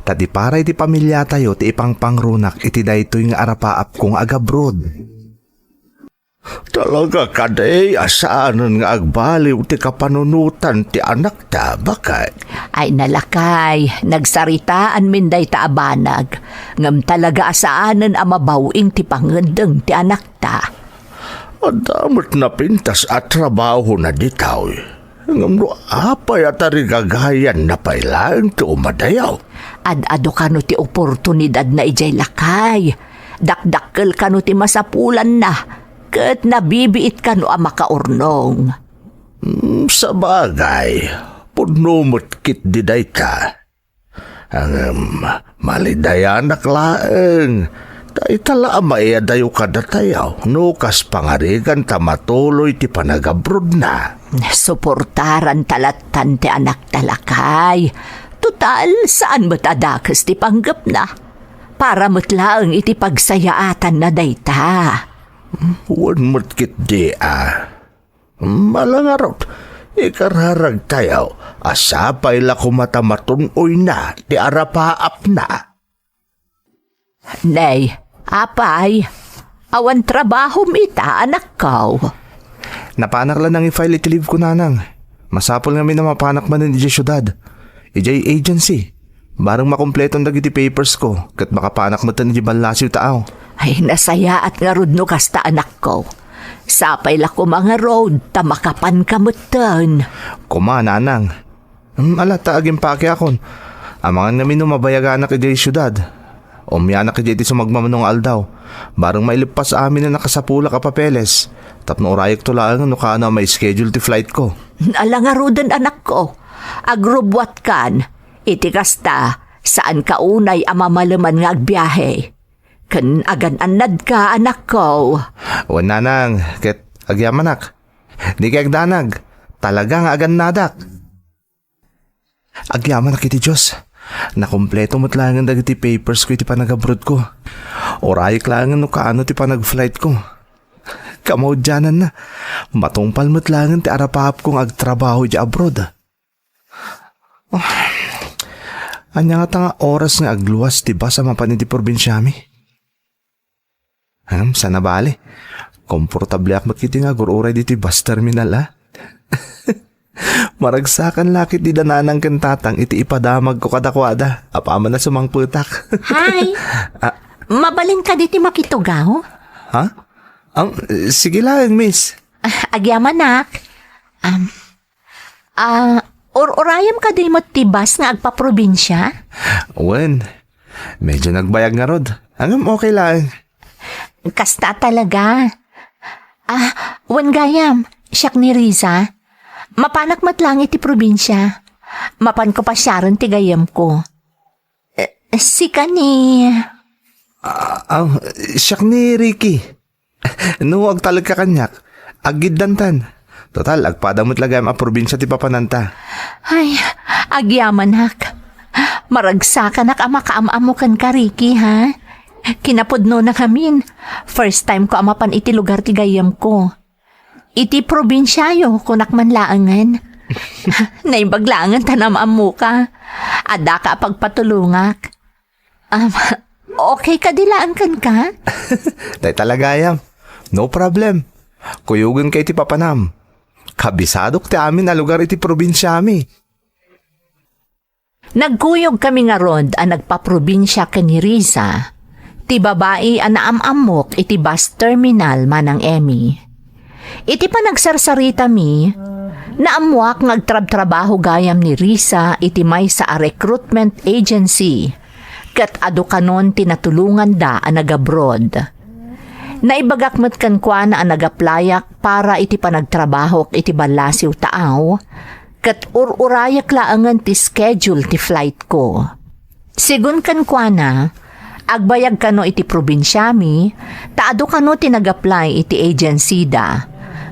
Ta ti para iti pamiliatayo ti ipangpangrunak iti daytoy nga arapaapko nga agabrod. Talaga kadi a saanen nga agbaliw ti kapanunotan ti anakta, baket? Ay, nalakay, nagsaritaanmin dayta a banag, ngem talaga a saanen a mabaw-ing ti pangeddeng ti anakta. Adda met napintas a trabahona ditoy. Ngem no apay a tarigagayanna pay laeng ti umadayo? Ad-adu kano ti oportunidadna idiay lakay. Dakdakkel kano ti masapulanna, ket nabibiit kano a makaurnong. Hmm, sabagay, pudno met ketdi dayta. Ngem, malidayanak laeng, Dayta la a maiyadayo kadatayo no kas pangarigan ta matuloy ti panagabrodna. Suportaran ta lattan ti anakta, lakay. Total, saan met a dakes ti panggepna. Para met laeng iti pagsayaatanna dayta. Wen met ketdi a. Ala ngarud, ikararagtayo a sapay la koma ta matun-oyna ti arapaapna. Nay, apay, awan trabahom ita, anakko? Napanak la nangi-file iti leave ko, nanang. Masapul ngamin a mapanak manen idiay siudad, idiay agency. Bareng makumpleton dagiti papers ko, ket makapanak metten idiay ballasiw taaw. Ay, nasayaat ngarud no kasta, anakko. Sapay la koma ngarud ta makapanka metten. Koma, nanang. Hmm, ala, ta agimpakiakon. Amangan ngamin no mabayaganak idiay siudad. Umianak idiay ti sumagmamano nga aldaw. Bareng maileppas amin a nakasapulak a papeles. Tapno urayekto laeng no kaano a ma-schedule ti flight ko. Ala ngaruden, anakko. Agrubbuatkan. Iti kasta, saanka unay a mamaleman nga agbiahe. Ken agan-annadka, anakko. Wen, nanang, ket agyamanak. Dika agdanag. Talaga nga agannadak. Agyamanak iti Dios. Nakumpleto met laengen dagiti papers ko iti panagabrodko. Urayek laengen no kaano ti panag-flight ko. Kamaudiananna, matungpal met laengen ti arapaapko nga agtrabaho iti abroad. Ah, ania ngata nga oras nga agluas ti bus a mapan iti probinsiami? Ngem, saan a bale. Komportableak met ketdi nga agur-uray ditoy bus terminal, a. Maragsakan la ketdi da nanang ken tatang iti ipadamagko kadakuada, apaman a sumangpetak. Hi! Ah. Mabalinka ditoy makitugaw? Ha? Ang, sige laeng, miss. Ah, agyamanak. Um, Ah, ur-urayem kadi met ti bus nga agpaprobinsia? Wen, medyo nagbayag ngarud. Ngem okay laeng. Kasta talaga. Ah, wen gayam, siak ni Riza. Mapanak met laeng iti probinsia. Mapanko pasiaren ti gayyemko. Eh, sika ni... Ah, ah, siak ni Ricky. No agtalekka kaniak, aggiddantan. Total, agpada met la gayam a probinsia ti papananta. Ay, agyamanak. Maragsakanak a makaam-ammo kenka, Ricky, ha? Kinapudnona ngamin, first time ko a mapan iti lugar ti gayyemko. Iti probinsiayo, kunak man laengen. Naimbag laengen ta naam-ammoka. Addaka a pagpatulongak. Um, okay kadi laeng kenka? Dayta la gayam. No problem. Kuyogenka iti papanam. Kabisadok ti amin a lugar iti probinsiami. Nagkuyogkami ngarud a nagpaprobinsia ken ni Riza, ti babai a naam-ammok iti bus terminal, Manang Emmy. Iti panagsarsarita mi, naammoak nga agtrabtrabaho gayam ni Riza iti maysa a recruitment agency, ket adu kanon ti natulonganda a nag-abroad. Naibagak met kenkuana a nag-applyak para iti panagtrabahok iti ballasiw taaw, ket ur-urayek laengen ti schedule ti flight ko. Sigun kenkuana, agbayag kano iti probinsiami, ta adu kano ti nag-apply iti agency da,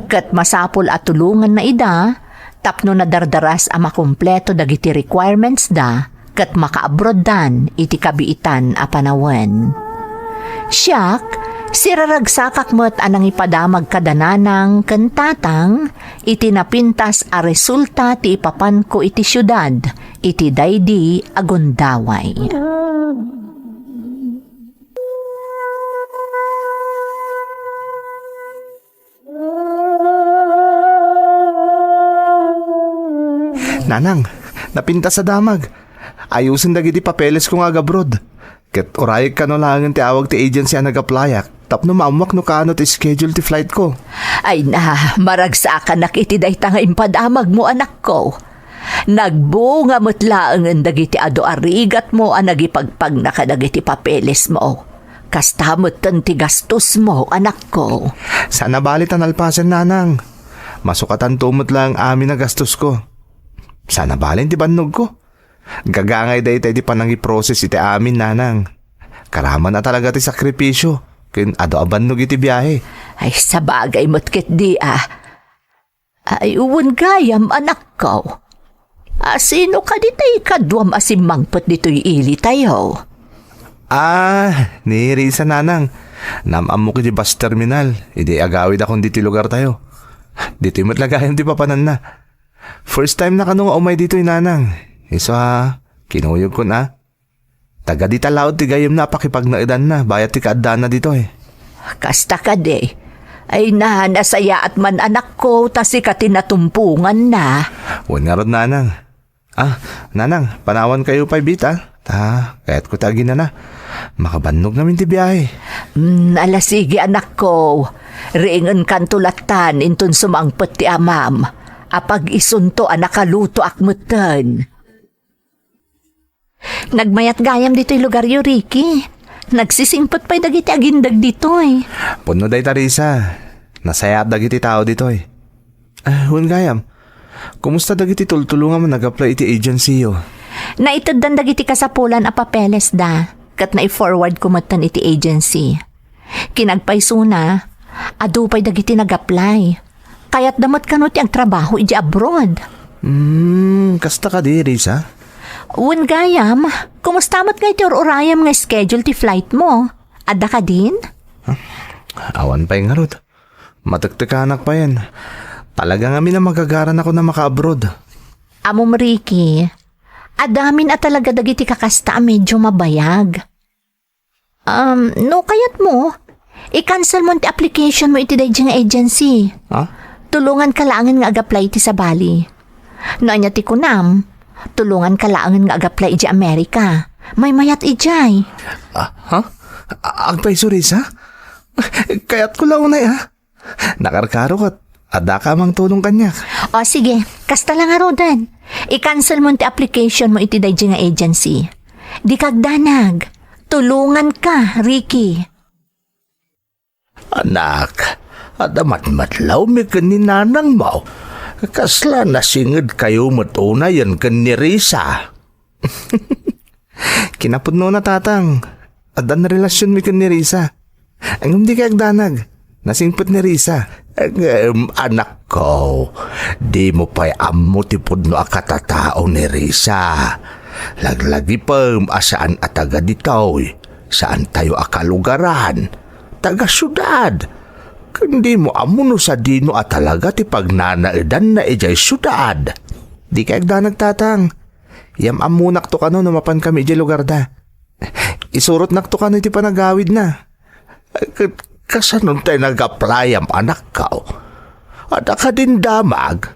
ket masapul a tulonganna ida tapno nadardaras a makumpleto dagiti requirements da ket makaabroaddan iti kabiitan a panawen. Siak, siraragsakak met a nangipadamag kada nanang ken tatang iti napintas a resulta ti ipapanko iti siudad iti daydi a gundaway. Nanang, napintas a damag. Ayusen dagiti papelesko nga agabroad. Ket urayek kano laengen ti awag ti agency a nag-applyak tapno maammoak no kaano ti schedule ti flight ko. Ay na, maragsakanak iti dayta nga impadamagmo, anakko. Nagbunga met laengen dagiti adu a rigatmo a nagipagpagna kadagiti papelesmo. Kasta metten ti gastosmo, anakko. Saan a bali ta nalpasen, nanang. Masukatanto met laeng amin a gastosko. Saan a balen ti bannogko. Gagangay dayta iti panangiproses iti amin, nanang. Karaman a talaga ti sakripisio, ken adu a bannog iti biahe. Ay, sabagay met ketdi a. Ay, wen gayam, anakko. A, sino kadi ti ikaduam a simmangpet ditoy ili tayo? Ah, ni Risa, nanang. Naam-ammok iti bus terminal, idi agawidakon ditoy lugar tayo. Ditoy met la gayam ti papananna. First time na kano nga umay ditoy, nanang. Isu a, kinuyogkon a. Taga dita laud ti gayyemna a pakipagnaedanna bayat ti kaaddana ditoy. Kasta kadi. Ay na, nasayaat man, anakko, ta sika ti natumponganna. Wen ngarud, nanang. Ah, nanang, panawankayo pay bita. Ta, kayatko ti aginana. Makabannog ngamin ti biahe. Mm, ala sige, anakko. Riingenkanto lattan inton sumangpet ti amam. Apag-isunto a nakalutoak metten. Nagmayat gayam ditoy lugaryo, Ricky. Nagsisingpet pay dagiti agindeg ditoy. Pudno dayta, Risa. Nasayaat dagiti tao ditoy. Ah, wen gayam, kumusta dagiti tultulongam a nag-apply iti agency-yo? Naiteddan dagiti kasapulan a papelesda, ket nai-forward ko metten iti agency. Kinappaysona, adu pay dagiti nag-apply. Kayatda met kano ti agtrabaho idiay abroad. Hmm, kasta kadi, Risa? Wen gayam, kumusta met ngay ti ur-urayam nga schedule ti flight mo? Adda kadin? Huh? Awan pay ngarud. Matektekanak payen. Talaga ngamin a magagaranakon a makaabroad. Ammom, Ricky, addamin a talaga dagiti kakasta a medyo mabayag. Um, no kayatmo, i-cancel mo ti application mo iti daydi nga agency. Ha? Tulonganka laengen nga ag-apply iti sabali. No ania ti kunam, tulonganka laengen nga ag-apply idiay Amerika. Maymayat idiay. Ah, ha? A-, agpayso, Risa? Kayatko la unay, ha? Nakarkaro ket addaka a mangtulong kaniak. O, sige. Kasta la ngaruden. I-cancel mo ti application mo iti daydi nga agency. Dika agdanag. Tulonganka, Ricky. Anak, adda matmatlawmi ken ni nanangmo. Kasla nasingedkayo met unayen ken ni Risa. Kinapudnona, tatang. Addan relasionmi ken ni Risa. Ngem dikay agdanag. Nasingpet ni Risa. Ngem, anakko, dimo pay ammo ti pudno a katatao ni Risa. Laglagipem a saan a taga ditoy. Saantayo a kalugaran. Taga siudad. Ken dimo ammo no sadino a talaga ti pagnanaedanna idiay siudad. Dikay agdanag, tatang. Yam-ammonakto kano no mapankami idiay lugarda. Isurotnakto kano iti panagawidna. Ket kasano tay nag-applyam, anakko? Adda kadin damag?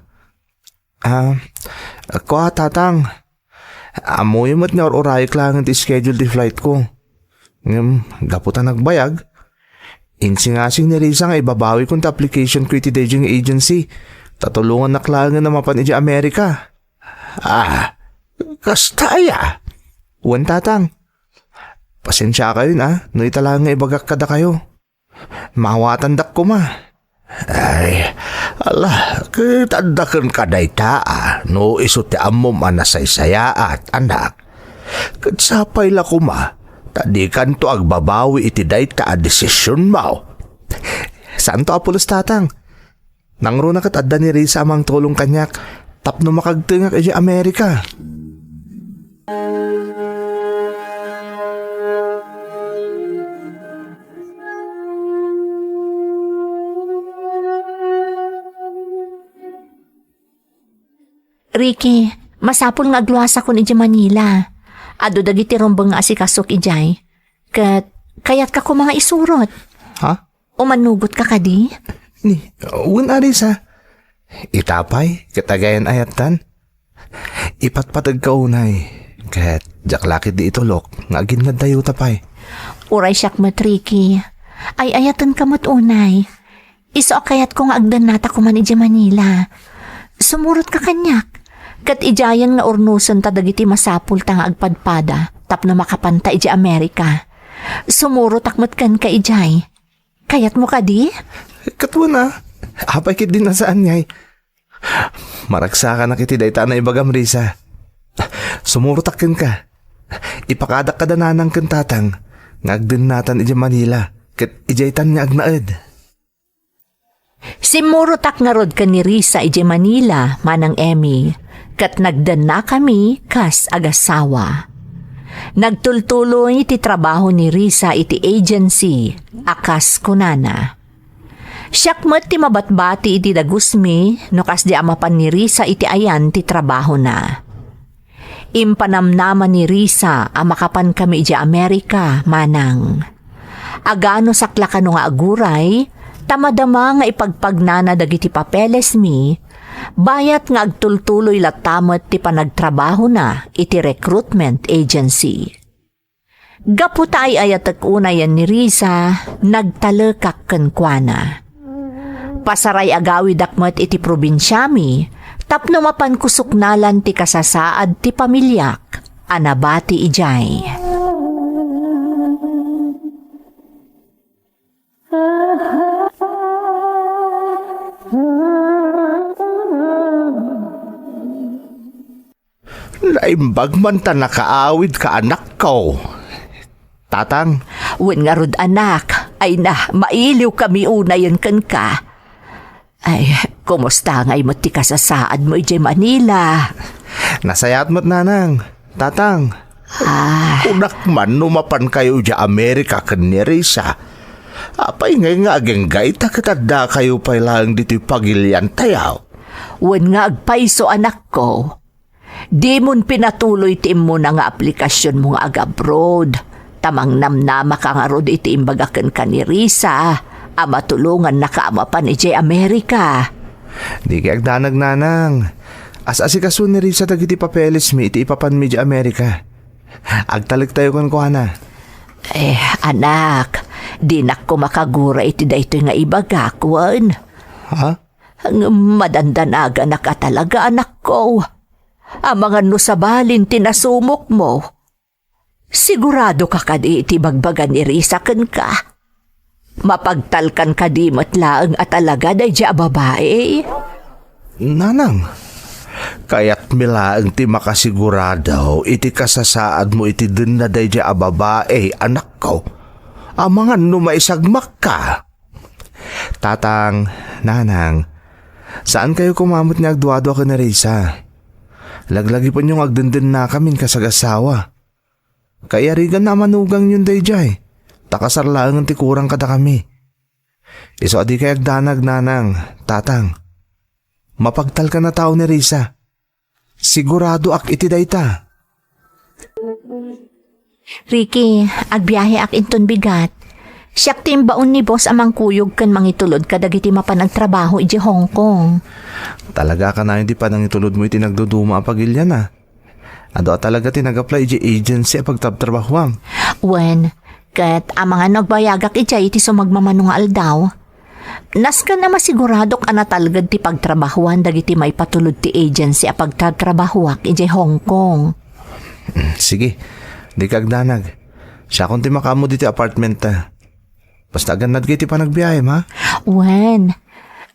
Ah, kua, tatang. Ammoyo met nga ur-urayek laengen ti schedule ti flight ko. Ngem, gapu ta nagbayag, insingasing ni Risa nga ibabawikon ti application ko iti daydi nga agency. Ta tulongannak laengen a mapan idiay Amerika. Ah, kasta aya? Wen, tatang. Pasensiakayon a, no ita laeng nga ibagak kadakayo. Maawatandak koma. Ay, ala, ket adda kenka dayta a, no isu ti ammom a nasaysayaat, anak. Ket sapay la koma, ta dikanto agbabawi iti dayta a desisionmo. Saanto a pulos, tatang. Nangruna ket adda ni Risa a mangtulong kaniak tapno makagtengak idiay Amerika. Ricky, masapul nga agluasakon idiay Manila. Adu dagiti rumbeng nga asikasok idiay. Ket kayatka koma nga isurot. Ha? Umanugotka kadi? Ni, wen a, Risa. Ita pay, ket agayan-ayattan. Ipatpategka unay, ket diak la ketdi itulok nga aginnadtayota pay. Uray siak met, Ricky. Ay-ayatenka met unay. Isu a kayatko nga agdannatak koman idiay Manila. Sumurotka kaniak. Ket idiayen nga urnosenta dagiti masapulta nga agpadpada tapno makapanta idiay Amerika. Sumurotak met kenka idiay. Kayatmo kadi? Ket wen a. Apay ketdi a saan ngay? Maragsakanak iti dayta a naibagam, Risa. Sumurotak kenka. Ipakadak kada nanang ken tatang. nga agdennatan idiay Manila, ket idiaytan nga agnaed. Simmurotak ngarud ken ni Risa idiay Manila, Manang Emmy, ket nagdennakami kas agasawa. Nagtultuloy ti trabaho ni Risa iti agency, a kas kunana. Siak met ti mabatbati iti dagusmi no kasdi a mapan ni Risa iti ayan ti trabahona. Impanamnama ni Risa a makapankami idiay Amerika, Manang. Aganusak la kano nga aguray, ta madama nga ipagpagnana dagiti papelesmi, bayat nga agtultuloy latta met ti panagtrabahona iti recruitment agency. Gapu ta ay-ayatek unayen ni Risa, nagtalekak kenkuana. Pasaray agawidak met iti probinsiami tapno mapanko suknalan ti kasasaad ti pamiliak a nabati idiay. Naimbag man ta nakaawidka, anakko. Tatang. Wen ngarud, anak, ay na, mailiwkami unayen kenka. Ay, kumusta ngay met ti kasasaadmo idiay Manila? Nasayaat met, Nanang. Tatang. Ah. Kunak man no mapankayo idiay Amerika ken ni Risa. Apay ngay nga agingga ita ket addakayo pay laeng ditoy pagiliantayo? Wen nga agpayso, anakko. Dimon pinatuloy ti immuna nga aplikasionmo nga ag-abroad. Ta mangnamnamaka ngarud iti imbaga kenka ni Risa a matulongannaka a mapan idiay Amerika. Dika agdanag, Nanang. As-asikaso ni Risa dagiti papelesmi iti ipapanmi idiay Amerika. Agtalektayo kenkuana. Eh, anak, dinak koma kagura iti daytoy nga ibagak, wen? Ha? Ngem madandanaganak a talaga, anakko. Amangan no sabalin ti nasumokmo. Siguradoka kadi iti ibagbaga ni Risa kenka? Mapagtalkan kadi met laeng a talaga daydiay a babai? Nanang, kayatmi laeng ti makasigurado iti kasasaadmo iti denna daydiay a babai, anakko. Amangan no maisagmakka. Tatang, Nanang, saankayo koma met nga agduadua ken ni Risa. Laglagipenyo nga agdendennakamin kas agasawa. Kaiyariganna a manugangyon daydiay, ta kasar laengen ti kurang kadakami. Isu a dikay agdanag, Nanang, Tatang. Mapagtalkan a tao ni Risa. Siguradoak iti dayta. Ricky, agbiaheak inton bigat. Siak ti imbaon ni boss a mangkuyog ken mangitulod kadagiti mapan agtrabaho idiay Hong Kong. Talaga a kanayon ti panangitulodmo iti nagduduma a pagilian a. Adu a talaga ti nag-apply idiay agency a pagtrabtrabahoam. Wen, ket amangan no agbayagak idiay iti sumagmamano nga aldaw. Nasken a masiguradok a natalged ti pagtrabahoan dagiti maipatulod ti agency a pagtrabtrabahoak idiay Hong Kong. Mm, sige, dika agdanag. Siakon ti makaammo ditoy apartment ta. Basta agannadka iti panagbiahem, ha? Wen,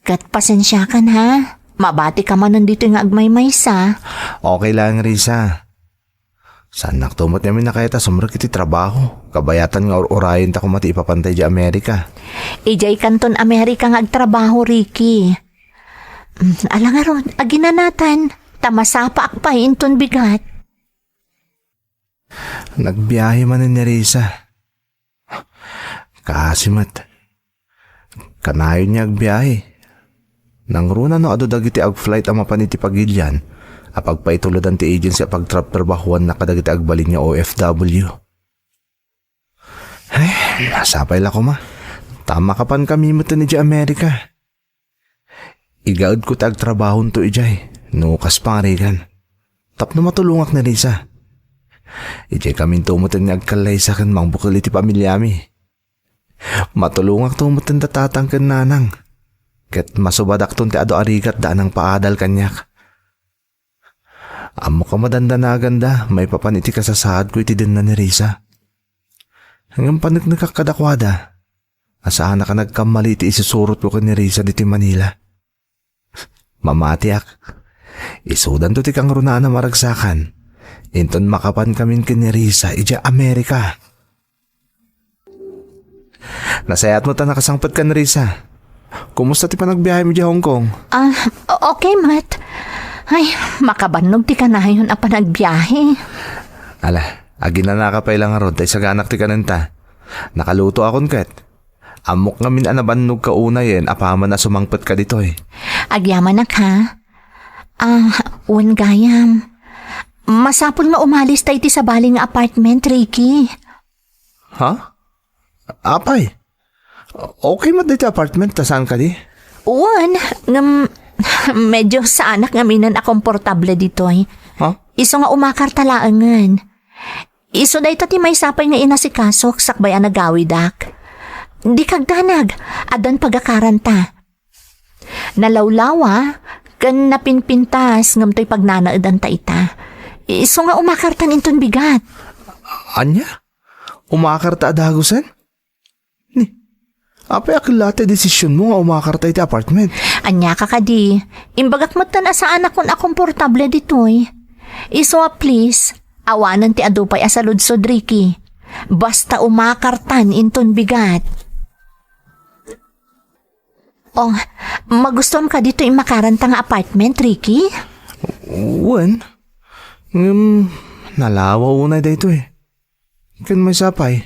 ket pasensiakan, ha? Mabatika manen ditoy nga agmaymaysa. Okay lang, Risa. Saannakto met ngamin a kayat a sumrek iti trabaho. Kabayatan nga ur-urayenta koma ti ipapanta idiay Amerika. Idiay kanton Amerika nga agtrabaho, Ricky. Mm, ala ngarud, aginanatan, ta masapaak pay inton bigat. Nagbiahe manen ni Risa. Kaasi met. Kanayon nga agbiahe. Nangruna no adu dagiti ag-flight a mapan iti pagilian a pagpaitulodan ti agency a pagtrabtrabahoanna kadagiti agbalin nga O F W. Ay, sapay la koma. Ta makapankami met idiay Amerika. Igaedko ti agtrabahonto idiay, no kas pangarigan. Tapno matulongak ni Risa. Idiay kaminto met nga agkallaysa ken mangbukel iti pamiliami. Matulongakto met da tatang ken nanang. Ket masubadakton ti adu a rigat da a nangpaadal kaniak. Ammok a madandanaganda maipapan iti kasasaadko iti denna ni Risa. Ngem paneknekak kadakuada a saanak a nagkammali iti isusurotko ken ni Risa ditoy Manila. Mamatiak. Isudanto ti kangrunaan a maragsakan. Inton makapankamin ken ni Risa idiay Amerika. Nasayaat met a nakasangpetkan, Risa. Kumusta ti panagbiahemi idiay Hong Kong? Ah, o-, okay met. Ay, makabannog ti kanayon a panagbiahe. Ala, aginanaka pay la ngarud ta isaganak ti kanenta. Nakalutoakon ket. Ammok ngamin a nabannogka unayen apaman a sumangpetka ditoy. Agyamanak, ha? Ah, wen gayam. Masapul nga umalista iti sabali nga apartment, Ricky. Ha? Apay? Okay met daytoy apartment ta saan kadi? Wen, ngem medyo saanak ngamin a komportable ditoy. Ha? Isu nga umakarta laengen. Isu dayta ti maysa pay nga inasikasok sakbay a nagawidak. Dika agdanag, addan pagakaranta. Nalawlawa ken napinpintas ngem toy pagnanaedanta ita. Isu nga umakartan inton bigat. Ania? Umakarta a dagusen? Ni, apay a kellaat ti desisionmo nga umakarta iti apartment? Ania ka kadi? Imbagak metten a saanakon a komportable ditoy. Isu a please, awanen ti adu pay a saludsod, Ricky. Basta umakartan inton bigat. Oh, magustuam kadi toy imakaranta nga apartment, Ricky? Wen. Ngem, nalawa unay daytoy. Ken maysa pay.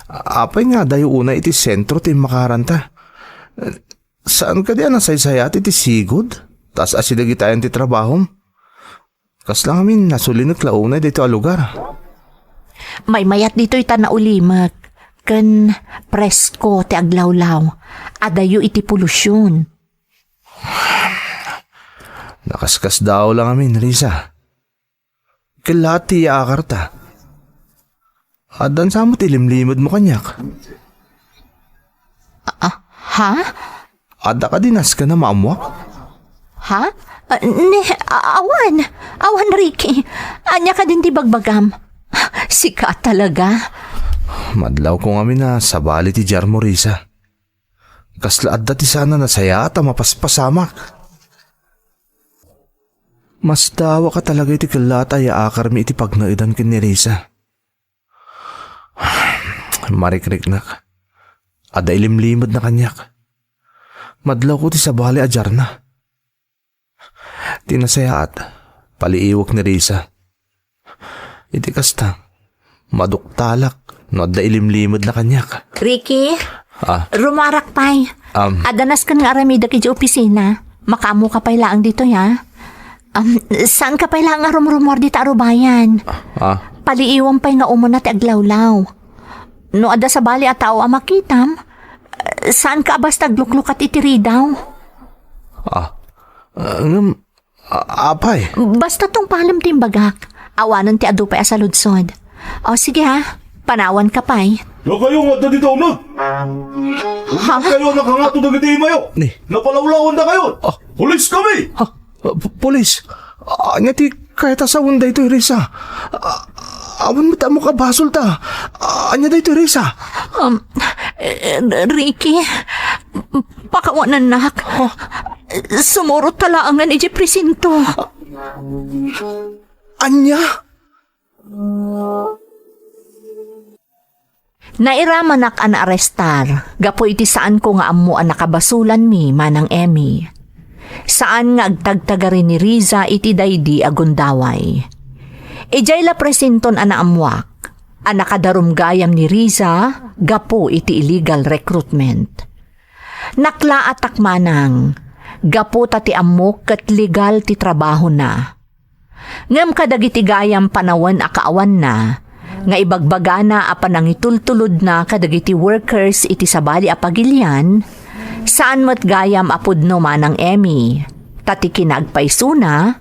Apay nga adayo unay iti sentro ti imakaranta? Saan kadi a nasaysayaat iti sigud? Ta as-asideg itayen ti trabahom. Kasla ngamin nasulinek la unay daytoy a lugar. Maymayat ditoy ta naulimek ken presko ti aglawlaw. Adayo iti polusion. Nakaskasdaaw la ngamin, Risa. Kellaat ti iyaakarta. Addan sa met ilimlimedmo kaniak. Ah, ha? Adda kadi nasken a maammoak? Ha? Ah, ne, a-, awan. Awan, Ricky. Ania kadin ti bagbagam? Sika talaga. Madlawko ngamin a sabali ti diarmo, Risa. Kasla adda ti saan a nasayaat a mapaspasamak. Masdawaka talaga iti kellaat a iyaakarmi iti pagnaedan ken ni Risa. Marikriknak. Adda ilimlimedna kaniak. Madlawko ti sabali a diarna. Ti nasayaat, paliiwek ni Risa. Iti kasta, maduktalak no adda ilimlimedna kaniak. Ricky, ah, rumuarak pay. Um, adda nasken nga aramidek idiay opisina. Makaammoka pay laeng ditoy, ha? Um, saanka pay laeng a rumrumuar dita a rubayan. Ah. Paliiwem pay nga umuna ti aglawlaw. No adda sabali a tao a makitam, saanka a basta agluklukat iti ridaw. Ah, ah, ngem, a-, apay? Basta tungpalem ti imbagak. Awanen ti adu pay a saludsod. O, sige ha. Panawanka pay. Dakayo nga adda dita uneg. Ha? Kayo nakangato dagiti imayo. Ni? Napalawlawandakayo. Ah. Pulis kami. Ha? Ah, pu-, pulis. Ah, ania ti kayat a sawen daytoy, Risa? Ah, awan met ammok a basolta. Ah, ania daytoy, Risa? Um, eh, Ricky, pakawanannak. Huh? Sumurot ta laengen idiay presinto. Ania? Nairamanak a naarestar gapu iti saanko nga ammo a nakabasolanmi, Manang Emmy. Saan nga agtagtagari ni Riza iti daydi a gundaway. Idiay la presinton a naammoak a nakadarum gayam ni Riza gapu iti illegal recruitment. Naklaatak manang, gapu ta ti ammok ket legal ti trabahona. Ngem kadagiti gayam panawen a kaawanna, nga ibagbagana a panangitultulodna kadagiti workers iti sabali a pagilian, saan met gayam a pudno, Manang Emmy, ta ti kinaagpaysona,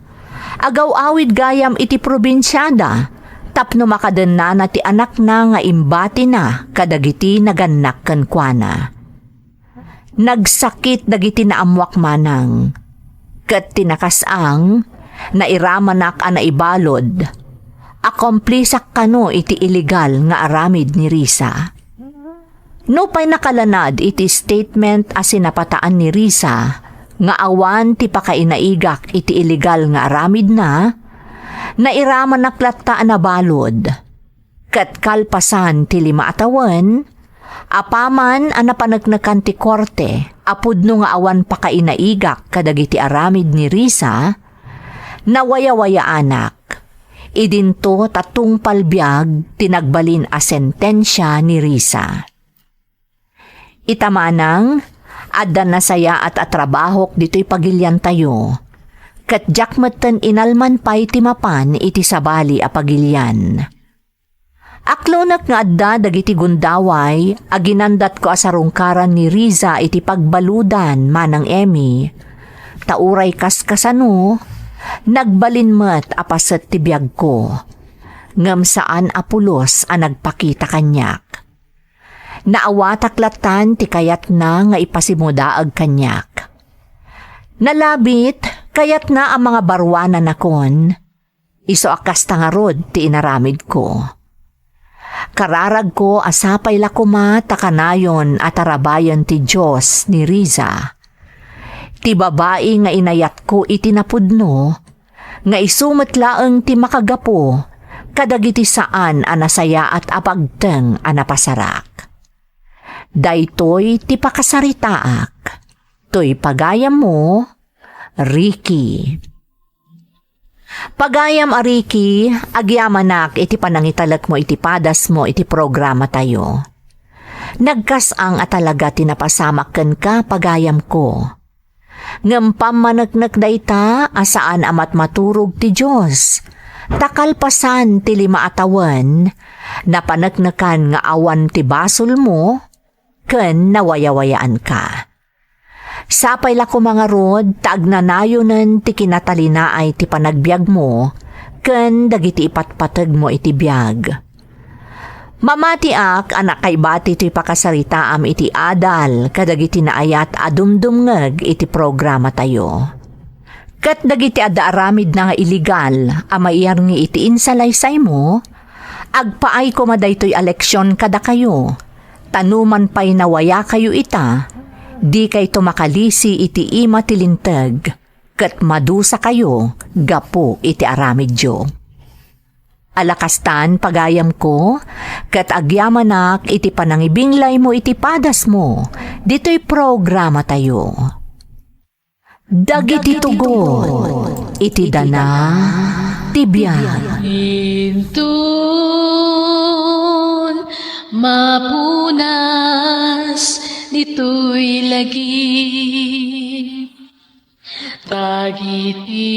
agaw-awid gayam iti probinsiada tapno makadennana ti anakna nga imbatina kadagiti nagannak kenkuana. Nagsakit dagiti naammoak manang, ket ti nakas-ang, nairamanak a naibalud a komplisak kano iti illegal nga aramid ni Risa. Nupay nakalanad iti statement a sinapataan ni Risa nga awan ti pakainaigak iti illegal nga aramidna, nairamanak latta a nabalud. Ket kalpasan ti lima a tawen, Apaman a napaneknekan ti korte a pudno nga awan pakainaigak kadagiti aramid ni Riza, nawayawayaanak. Idinto ta tungpal biag ti nagbalin a sentensia ni Riza. Ita manang, adda nasayaat a trabahok ditoy pagiliantayo, ket diak metten inalman pay ti mapan iti sabali a pagilian. Aklonek nga adda dagiti gundaway a ginandatko a sarungkaran ni Riza iti pagbaludan, Manang Emmy. Ta uray kaskasano, nagbalin met a paset ti biagko. Ngem saan a pulos a nagpakita kaniak. Naawatak lattan ti kayatna nga ipasimudaag kaniak. Nalabit, kayatna a mangabaruananakon. Isu a kasta ngarud ti inaramidko. Kararagko a sapay la koma ta kanayon a tarabayen ti Dios ni Riza. Ti babai nga inayatko iti napudno, nga isu met laeng ti makagapu kadagiti saan a nasayaat a pagteng a napasarak. Daytoy ti pakasaritaak. Toy pagayammo, Ricky. Pagayam a Ricky, agyamanak iti panangitalekmo iti padasmo iti programatayo. Nagkas-ang a talaga ti napasamak kenka, pagayamko. Ngem pammaneknek dayta a saan a matmaturog ti Dios. Ta kalpasan ti lima a tawen, napaneknekan nga awan ti basolmo ken nawayawayaanka. Sapay la koma ngarud ta agnanayonen ti kinatalinaay ti panagbiagmo ken dagiti ipatpategmo iti biag. Mamatiak a nakaibati toy pakasaritaam iti adal kadagiti naayat a dumdumngeg iti programatayo. Ket dagiti adda aramidna nga iligal a maiyarngi iti insalaysaymo, agpaay koma daytoy a leksion kadakayo, ta numan pay nawayakayo ita, dikayto makalisi iti ima ti linteg, ket madusakayo gapu iti aramidyo. Ala kastan, pagayamko, ket agyamanak iti panangibinglaymo iti padasmo ditoy programatayo. Dagiti tugot iti dana ti biag. Inton mapunas ditoy lagi. Dagiti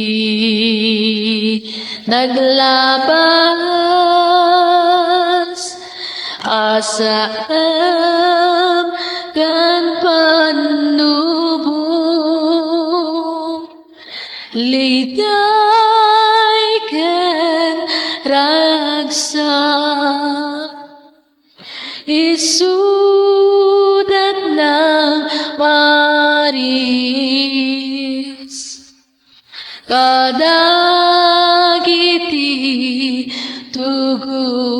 naglabas a saan ken pannubo, liday ken ragsak. Isudat nang maris kadagiti tugot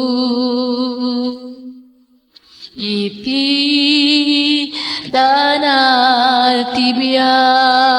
iti dana ti biag.